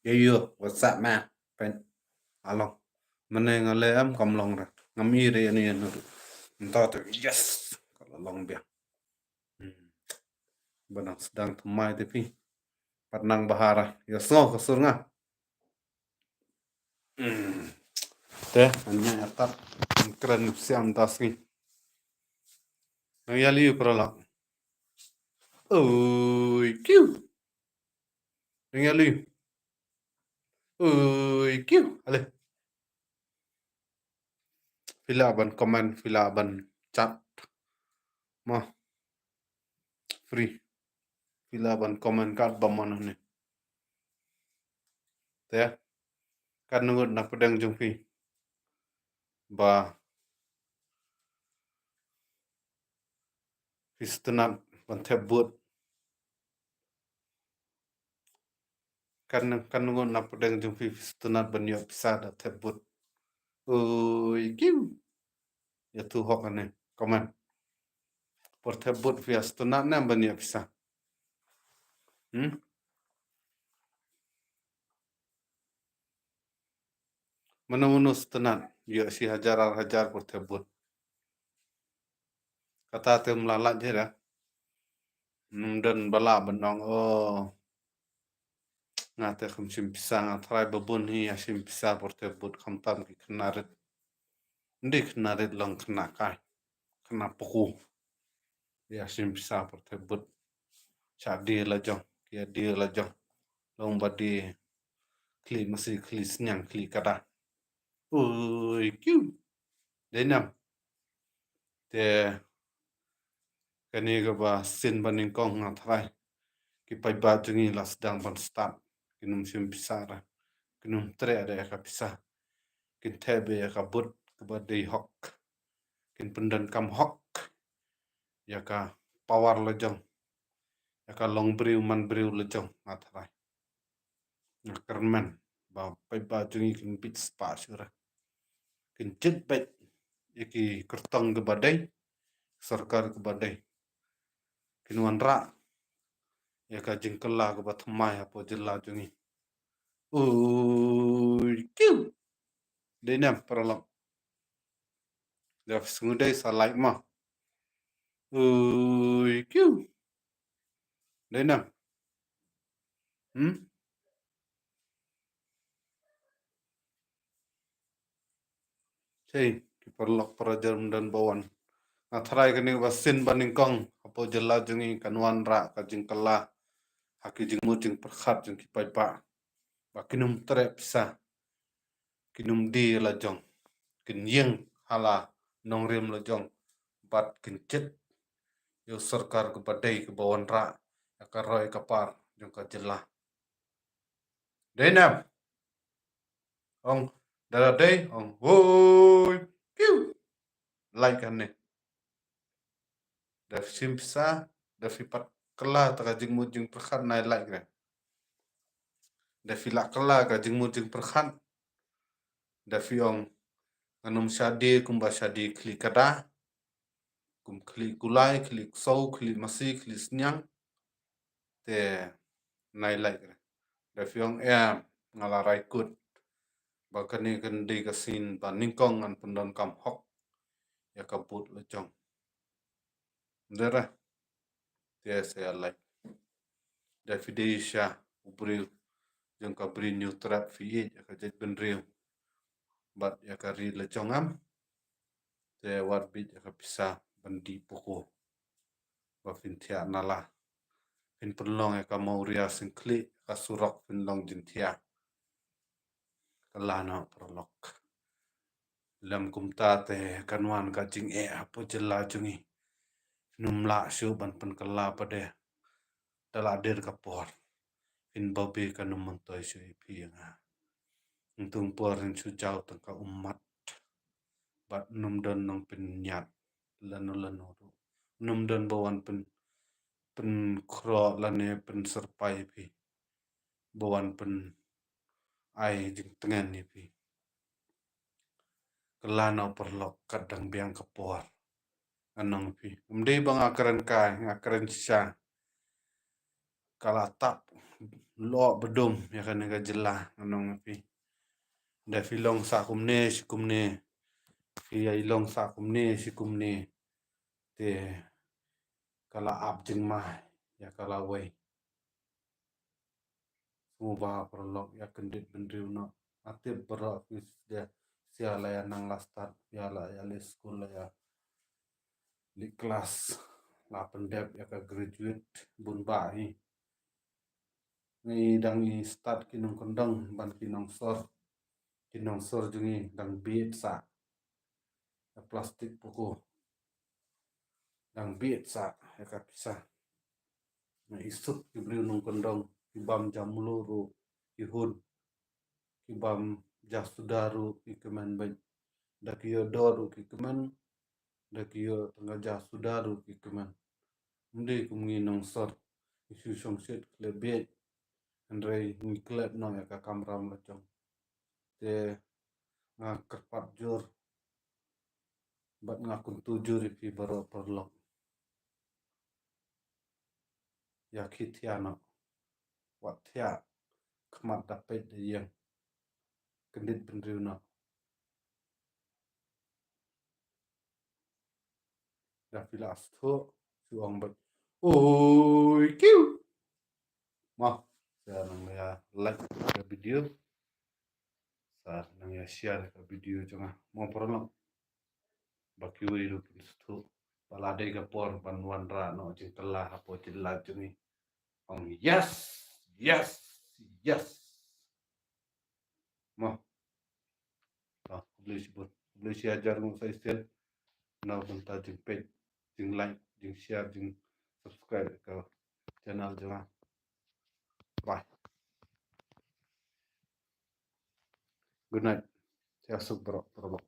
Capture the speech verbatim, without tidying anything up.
Yo, yo, what's up, man? Pyn, a long. Mynne nga leh em kam long re. Ngam i re ïa ne ïa ne ruh. Mynta te, yes. Ka la long biang. Hmm. Ba nang sdang thymmai te phi. Pat nang bha re. Ïa sngew ka sur nga. Hmm. Te, anya ïa tat. Kren siam das ngi. Nang ïa liu paralok. Oi, kiu. Nang ïa liu. Oi, kiu. Ale. Phi lah ban comment, phi lah ban chat. Mo. Free. Phi lah ban comment kat ba mon ne. Te. Kan ngut na pdeng jong phi. Ba. Phi sngewtynnat ban thep vote. Kan, kan ngut na pdeng jong phi, phi sngewtynnat ban ïoh pisa da thep vote. Oi, kiu. Ïa tu hok ane. Comment. Por thep vote phi sngewtynnat ne ban ïoh pisa. Hmm? Mano mano sngewtynnat ïoh shi hajar ar hajar por thep vote. Kata te ym lah lait hi da. Ym don ba lah ban ong, oh. Nga te kham shim pisa, nga trai ba bun hi ïa shim pisa por thep vote, khamtam ki khynnah rit. Ym dei khynnah rit, long khynnah kai. Khynnah poko. Ïa shim pisa por thep vote. Sha die la jong, ki die la jong. Long ba die khlieh masi, khlieh sniang, khlieh kada. Oi, kiu. Dei nam. Te kane kaba sien ba nyngkong nga trai. Ki paidbah jong ngi la sdang ban start. Kin ym shim pisa re. Kin ym treh re ïa ka pisa. Kin thep ïa ka vote kaba dei hok. Kin pyndonkam hok ïa ka power la jong, ïa ka long briew man briew la jong, nga trai. Nga kyrmen ba paidbah jong ngi kin bit spah shuh re. Kin jied beit ïa ki kyrtong kiba dei, sorkar kiba dei. Kin wanrah ïa ka jingkylla kaba thymmai hapoh jylla jong ngi. Ui, kiu. Dei nam paralok. Da phi sngewdei sa like ma. Ui, kiu. Dei nam. Hmm? Sei, ki paralok parajor mynta ba wan. Nga trai kane ba sien ba nyngkong hapoh jylla jong ngi kan wanrah ka jingkylla ha ki jingmut jingpyrkhat jong ki paidbah. Ba kin ym treh pisa. Kin ym die la jong. Kin ïeng ha la nongrim la jong. Bad kin jied ïa u sorkar kaba dei kaba wanrah ïa ka roi ka par jong ka jylla. Dei nam. Ong da la dei, ong hoi. Kiu. Like hangne. Da phi shim pisa, da phi pat kylla ta ka jingmut jingpyrkhat, nai like re. Da phi lah kylla ka jingmut jingpyrkhat. Da phi ong ngan ym shah die kumba shah die khlieh kada. Kum khlieh kulai, khlieh ksew, khlieh masi, khlieh sniang. Te nai like re. Da phi ong em, nga la rai kut. Ba kane kan dei ka sien ba nyngkong ngan pyndonkam hok ïa ka vote la jong. Dei re. Te sa ïa like. Da phi dei sha u briew jong ka Bri Hynñiewtrep, phi ïeit ïa ka jaitbynriew bad ïa ka ri la jong em. Te wat bit ïa ka pisa ban die poko. Ba phin thiah na la. Phin pynlong ïa ka mawria syngkhlieh, ka surok phin long jingthiah. Kylla noh paralok. Lem kumta te kan wan ka jingeh hapoh jylla jong ngi. Phin ym lah shuh ban pynkylla pat de. Da la dei ka por. Phin babe kan ym myntoi shuh ïa phi ïa nga. Ntung por phin shu jaw tang ka ummat. Bad ym don nongpynïaid lano lano ruh. Ym don ba wan pyn, pynkhroh lane pynsyrpai ïa phi. Ba wan pyn ai jingtngen ïa phi. Kylla noh paralok, kat dang biang ka por. Ngan ong ïa phi. Ym dei ba nga kren kai, nga kren shisha. Ka la tap, loh badum ïa kane ka jylla, ngan ong ïa phi. Da phi long sah kumne shi kumne, phi ïa long sah kumne shi kumne, te ka la ap jingma ïa ka lawei. Sngewbha paralok, ïa kyndit bynriew noh. Nga tip baroh phi sdang, sha la ïa nang la start, ïa la ïa leit skul, la ïa leit klas, la pyndep ïa ka graduate bun bah hi. Ngi dang i start ki nongkyndong ban ki nongsor. Ki nongsor jong ngi dang bieit sah. Ka plastik poko dang bieit sah ïa ka pisa. Nga isuk ki briew nongkyndong, ki bam ja mluh ruh ki hun, ki bam ja suda ruh ki kmen bad, da ki ïoh dor ruh ki kmen, da ki ïoh tang ka ja suda ruh ki kmen. Ym dei kum ngi nongsor, ngi shu shongshit khlem bieit, hynrei ngi klet noh ïa ka kamram la jong. Te nga kyrpad jur bad nga kyntu jur ïa phi baroh paralok. Ïa khie thiah noh, wat thiah khmat da peit da ïeng, kyndit bynriew noh. Da phi la sngewthuh, shu ong bad oi kiu. Mo, sa nang ïa like ka video, sa nang ïa share ka video jong nga, mo paralok. Ba kiwei ruh kin sngewthuh ba la dei ka por ban wanrah noh jingkylla hapoh jylla jong ngi. Ong yes, yes, yes. Mo. Ah, khublei shibun. Khublei shi hajar nguh sa shisien na ka bynta jingpeit, jinglike, jingshare, jingsubscribe ka channel jong nga. Bye. Good night. Ïa suk baroh, baroh.